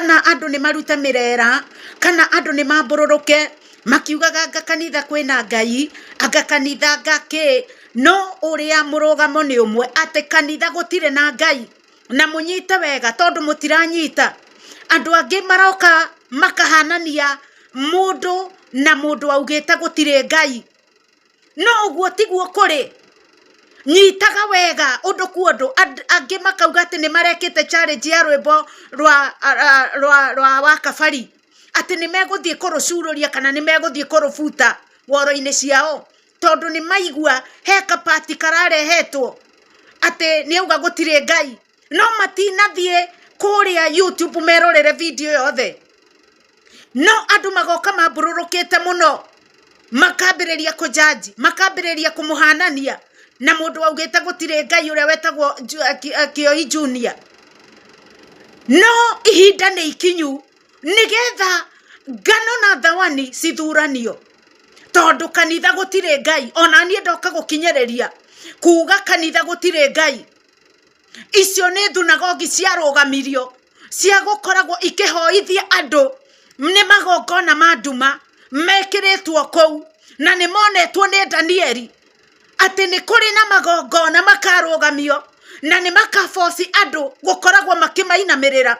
Kana andũ nĩ marute mĩrera, kana andũ nĩ mambũrũrũke makiugaga anga kanitha kwĩna Ngai, anga kanitha anga kĩ, no ũrĩa mũrũgamo nĩ ũmwe atĩ kanitha gũtirĩ na Ngai. Na mũnyite wega tondũ mũtiranyita. Andũ angĩ maroka makahanania mũndũ na mũndũ augĩte gũtirĩ Ngai. No ũguo tiguo kũrĩ. Nyitaga wega ũndũ kwa ũndũ. Angĩ makauga atĩ nĩ marekĩte challenge ya rwĩmbo rwa rwa rwa Wakabari, atĩ nĩ megũthiĩ kũrũcurũria kana nĩ megũthiĩ kũrũbuta woro-inĩ ciao, tondũ nĩ maigua he ka part kararehetwo atĩ nĩ auga gũtirĩ Ngai. No matinathiĩ kũrĩa YouTube merorere video yothe. No andũ magoka mambũrũrũkĩte mũno, makambĩrĩria kũnjanji, makambĩrĩria kũmũhanania na mũndũ waugĩte gũtirĩ Ngai ũrĩa wetagwo Kĩoi Junior. No ihinda nĩ ikinyu nĩgetha ngano na thawani cithuranio, tondũ kanitha gũtirĩ Ngai. Ona niĩ ndoka gũkinyĩrĩria kuga kanitha gũtirĩ Ngai. Icio nĩ thunagogi ciarũgamirio cia gũkoragwo ikĩhoithia andũ nĩ magongona ma nduma mekĩrĩtwo kũu, na nĩ monetwo nĩ Danieli atĩ nĩ kũrĩ na magongona makarũgamio na nĩ makaboci andũ gũkoragwo makĩmainamĩrĩra.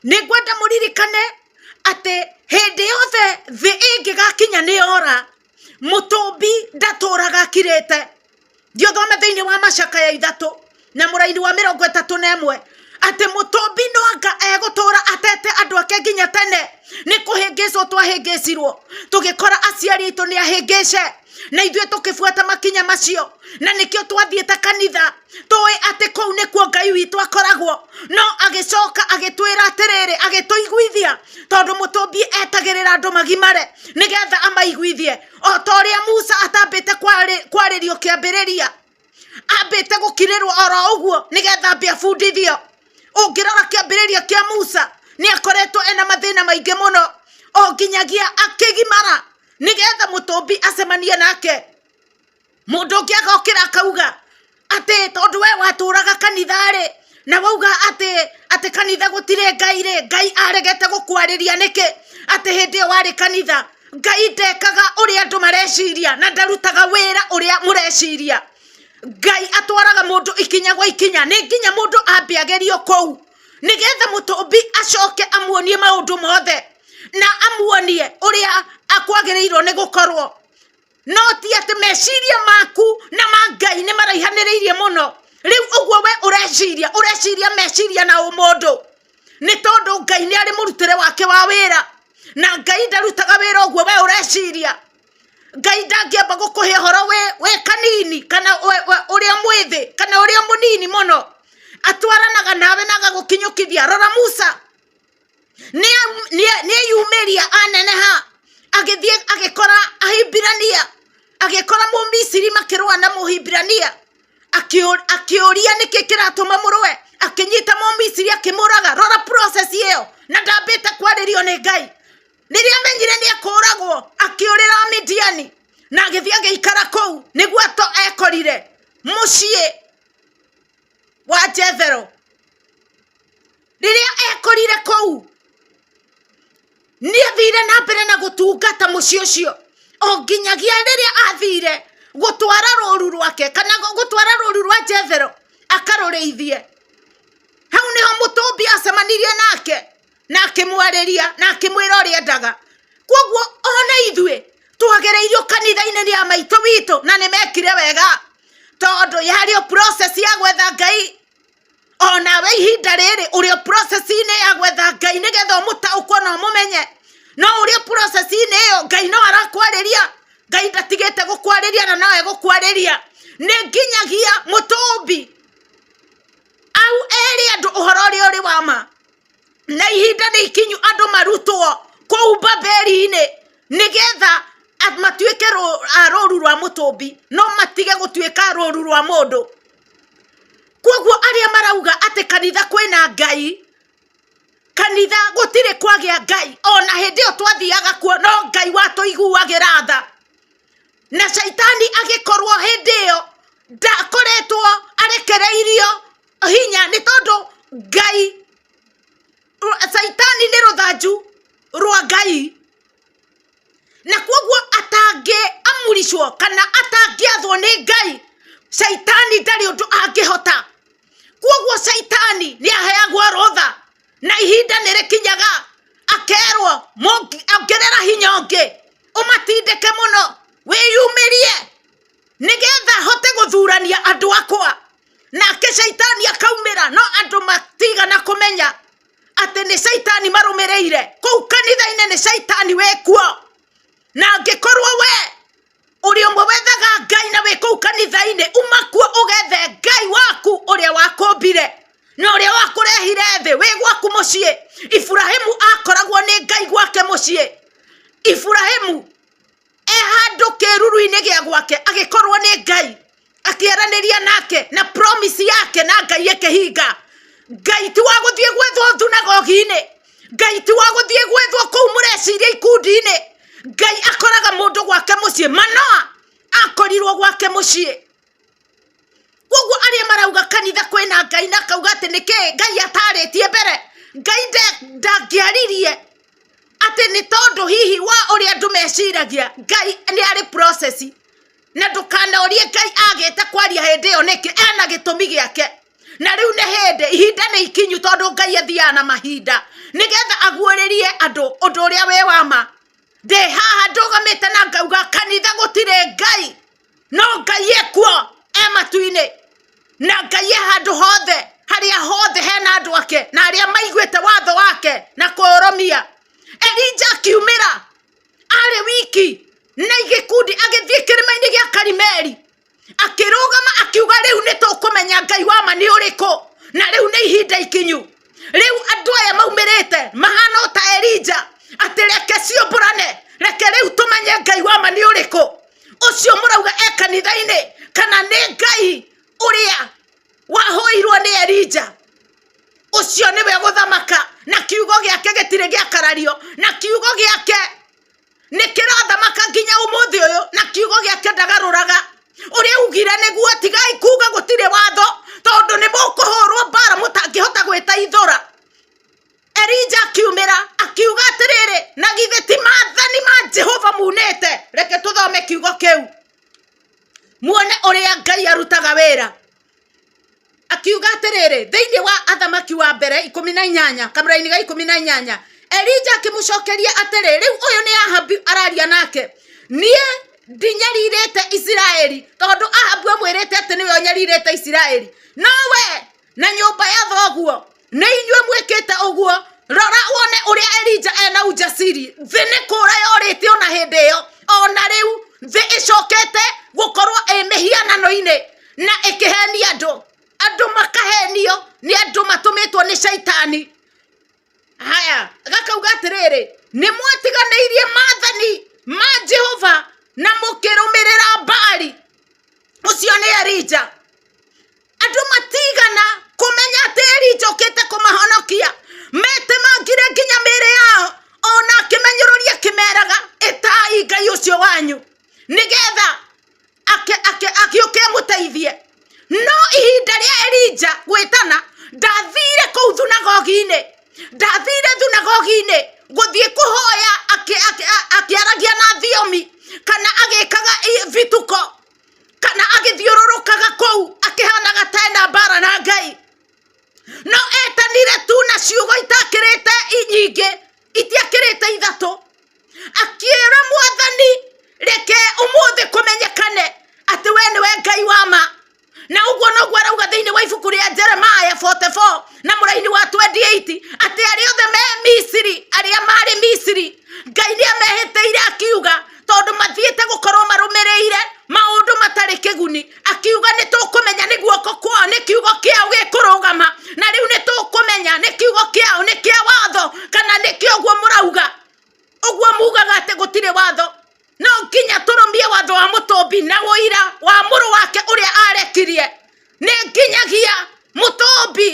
Nĩ ngwenda mũririkane atĩ hĩndĩ yothe thĩ ĩngĩgakinya nĩ yora, mũtũmbi ndatũraga akirĩte. Thiĩ ũthome thĩinĩ wa Macakaya 3 na mũraini wa 31 atĩ mũtũmbi no anga egũtũra atete andũ ake nginya tene. Nĩ kũhĩngĩcwo twahĩngĩcirwo, tũgĩkora aciari aitũ nĩ ahĩngĩce, na ithuĩ tũkĩbuata makinya macio, na nĩkĩo twathiĩte kanitha tũĩ atĩ kũu nĩkuo Ngai witũ akoragwo. No agĩcoka agĩtwĩra atĩrĩrĩ, agĩtũiguithia, tondũ mũtũmbi etagĩrĩra andũ magimare nĩgetha amaiguithie. O ta ũrĩa Musa atambĩte kwarĩrio kĩambĩrĩria, ambĩte gũkirĩrwo oro ũguo nĩgetha ambe abundithio. Ũngĩrora kĩambĩrĩria kĩa Musa, nĩ akoretwo ena mathĩna maingĩ mũno o nginyagia akĩgimara nĩgetha mũtũmbi acemanie nake. Mũndũ ũngĩ agokĩra akauga atĩ tondũ we watũraga kanitha-rĩ, na wauga atĩ atĩ kanitha gũtirĩ Ngai-rĩ, Ngai aregete gũkwarĩria nĩkĩ? Atĩ hĩndĩ ĩyo warĩ kanitha Ngai ndekaga ũrĩa andũ mareciria na ndarutaga wĩra ũrĩa mũreciria. Ngai atwaraga mũndũ ikinya gwa ikinya, nĩ nginya mũndũ ambe agerio kũu nĩgetha mũtũmbi acoke amuonie maũndũ mothe na amuonie ũrĩa akwagĩrĩirwo nĩ gũkorwo. No ti atĩ meciria maku na ma Ngai nĩ maraihanĩrĩirie mũno. Rĩu ũguo we ũreciria, ũreciria meciria na ũmũndũ, nĩ tondũ Ngai nĩ arĩ mũrutĩre wake wa wĩra, na Ngai ndarutaga wĩra ũguo we ũreciria. Ngai ndangĩamba gũkũhe ũhoro wĩ kanini kana ũrĩa mwĩthĩ kana ũrĩa mũnini mũno, atwaranaga nawe na agagũkinyũkithia. Rora Musa, nĩeyumĩria aneneha, agĩthiĩ agĩkora Ahibirania, agĩkora Mũmisiri makĩrũa na Mũhibirania, akĩũria nĩkĩ kĩratũma mũrũe, akĩnyita Mũmisiri akĩmũraga. Rora process ĩyo, na ndambĩte kwarĩrio nĩ Ngai. Rĩrĩa amenyire nĩ ekũragwo, akĩũrĩra Midiani na agĩthiĩ agĩikara kũu nĩguo ato ekorire mũciĩ wa Jethero. Rĩrĩa ekorire kũu, nĩ athire na mbere na gũtungata mũciĩ ũcio o nginyagia rĩrĩa athire gũtwara rũru rwake kana gũtwara rũru rwa Jethero akarũrĩithie. Hau nĩho mũtũmbi acemanirie nake na akĩmwarĩria na akĩmwĩra ũrĩa endaga. Kwoguo ona ithuĩ twagereirio kanitha-inĩ nĩ a maitũ witũ na nĩ mekire wega, tondũ yarĩ o process ya gwetha Ngai. Onawe ihinda rĩrĩ ũrĩ o process-inĩ ya gwetha Ngai nĩgetha ũmũtaũkwo na ũmũmenye. No ũrĩ o process-inĩ ĩyo Ngai no arakwarĩria, Ngai ndatigĩte gũkwarĩria na no egũkwarĩria. Nĩ nginyagia mũtũmbi au ere andũ ũhoro ũrĩa ũrĩ wa ma. Na ihinda nĩ ikinyu andũ marutwo kũu Babeli-inĩ nĩgetha matuĩke a rũru rwa mũtũmbi, no matige gũtuĩka rũru rwa mũndũ. Koguo arĩa marauga atĩ kanitha kwĩna Ngai, kanitha gũtirĩ kwagĩa Ngai, ona hĩndĩ ĩyo twathiaga kuo no Ngai watũiguagĩra tha. Na caitani agĩkorwo hĩndĩ ĩyo ndakoretwo arekereirio hinya, nĩ tondũ Ngai Nĩ rũthanju rwa Ngai, na kwoguo atangĩamũricwo kana atangĩathwo nĩ Ngai, caitani ndarĩ ũndũ angĩhota. Kwoguo caitani nĩ aheagwo rũtha, na ihinda nĩ rĩkinyaga akerwo, ongerera hinya ũngĩ, ũmatindĩke mũno, wĩyumĩrie nĩgetha hote gũthurania andũ akwa. Nake caitani akaumĩra, no andũ matigana kũmenya atĩ nĩ caitani marũmĩrĩire. Kũu kanitha-inĩ nĩ caitani wĩkuo. Na angĩkorwo we ũrĩ ũmwe wethaga Ngai na wĩ kũu kanitha-inĩ, uma kuo ũgethe Ngai waku ũrĩa wakũmbire na ũrĩa wakũrehire thĩ wĩ gwaku mũciĩ. Iburahimu akoragwo nĩ Ngai gwake mũciĩ. Iburahimu e handũ kĩruru-inĩ gĩa gwake agĩkorwo nĩ Ngai, akĩaranĩria nake na promise yake na Ngai ĩkĩhinga. Ngai ti wa gũthiĩ gwethwo thunagogi-inĩ, Ngai ti wa gũthiĩ gwethwo kũu mũreciria ikundi-inĩ. Ngai akoraga mũndũ gwake mũciĩ. Manoa akorirwo gwake mũciĩ. Koguo arĩa marauga kanitha kwĩna Ngai na akauga atĩ nĩkĩ Ngai atarĩtie mbere, Ngai ndangĩaririe atĩ nĩ tondũ hihi wa ũrĩa andũ meciragia. Ngai nĩ arĩ process, na ndũkanorie Ngai agĩte kwaria hĩndĩ ĩyo nĩkĩ, ena gĩtũmi gĩake. Na rĩu nĩ hĩndĩ, ihinda nĩ ikinyu, tondũ Ngai athiaga na mahinda nĩgetha aguũrĩrie andũ ũndũ ũrĩa wĩ wa ma. Ndĩ haha ndũgamĩte na ngauga kanitha gũtirĩ Ngai, no Ngai ekuo, e matu-inĩ, na Ngai e handũ hothe, harĩa hothe hena andũ ake na arĩa maiguĩte watho wake na kũũrũmia. Elija akiumĩra arĩ wiki na gĩkundi, agĩthiĩ kĩrĩma-inĩ gĩa Karimeli, akĩrũgama akiuga, rĩu nĩ tũkũmenya Ngai wa ma nĩ ũrĩkũ, na rĩu nĩ ihinda ikinyu. Rĩu andũ aya maumĩrĩte mahana o ta Elija, atĩ reke ciũmbũrane, reke rĩu tũmenye Ngai wa ma nĩ ũrĩkũ. Ũcio mũrauga e kanitha-inĩ, kana nĩ Ngai ũrĩa wahũirwo nĩ Elija? Ũcio nĩwe ũgũthamaka, na kiugo gĩake gĩtirĩ gĩakarario, na kiugo gĩake nĩ kĩrathamaka nginya ũmũthĩ ũyũ, na kiugo gĩake ndagarũraga. Ũrĩa augire nĩguo, tigai kuga gũtirĩ watho, tondũ nĩ mũkũhũrwo mbara mũtangĩhota gwĩteithũra. Elija akiumĩra akiuga atĩrĩrĩ, na githĩ ti maathani ma Jehova munĩte? Reke tũthome kiugo kĩu muone ũrĩa Ngai arutaga wĩra. Akiuga atĩrĩrĩ, thĩinĩ wa Athamaki wa mbere 18, kamũraini ga 18, Elija akĩmũcokeria atĩrĩ, rĩu ũyũ nĩ Ahabu araria nake, niĩ ndinyarirĩte Isiraeli, tondũ Ahabu amwĩrĩte atĩ nĩwe ũnyarirĩte Isiraeli, no we na nyũmba ya thoguo nĩ inyuĩ mwĩkĩte ũguo. Rora wone ũrĩa Elija ena ujasiri. Thĩ nĩ kũra yorĩte ona hĩndĩ ĩyo, ona rĩu thĩ ĩcokete gũkorwo ĩ mĩhianano-inĩ na ĩkĩhenia andũ. Andũ makahenio nĩ andũ matũmĩtwo nĩ caitani. Haya, gakauga atĩrĩrĩ, nĩ mwatiganĩirie maathani ma Jehova na mũkĩrũmĩrĩra Baali. Ũcio nĩ Elija. Andũ matigana kũmenya atĩ Elija okĩte kũmahonokia, metemangire nginya mĩĩrĩ yao, ona akĩmenyũrũria akĩmeraga, ĩtai Ngai ũcio wanyu nĩgetha agĩũke amũteithie. No ihinda rĩa Elija gwĩtana, ndathire kũu thunagogi-inĩ, ndathire thunagogi-inĩ gũthiĩ kũhoya akĩaragia na thiomi kana agĩkaga vituko kana agĩthiũrũrũkaga kũu akĩhanaga ta ena mbara na Ngai. No etanire tu na ciugo itakĩrĩte nyingĩ, itiakĩrĩte ithatũ, akĩra Mwathani, reke ũmũthĩ kũmenyekane atĩ we nĩwe Ngai wa ma. Na ũguo noguo arauga thĩinĩ wa ibuku rĩa Jeremiah 44 na mũraini wa 28, atĩ arĩa othe me Misiri, arĩa marĩ Misiri, Ngai nĩ amehĩtĩire akiuga, tondũ mathiĩte gũkorwo marũmĩrĩire maũndũ matarĩ kĩguni, akiuga nĩ tũkũmenya nĩ guoko kwao, nĩ kiugo kĩao gĩkũrũgama, na rĩu nĩ tũkũmenya nĩ kiugo kĩao nĩ kĩa watho kana nĩ kĩa ũguo mũrauga. Ũguo mugaga atĩ gũtirĩ watho, no nginya tũrũmie watho wa mũtũmbi na ũira wa mũrũ wake ũrĩa arekirie. Nĩ nginyagia mũtũmbi.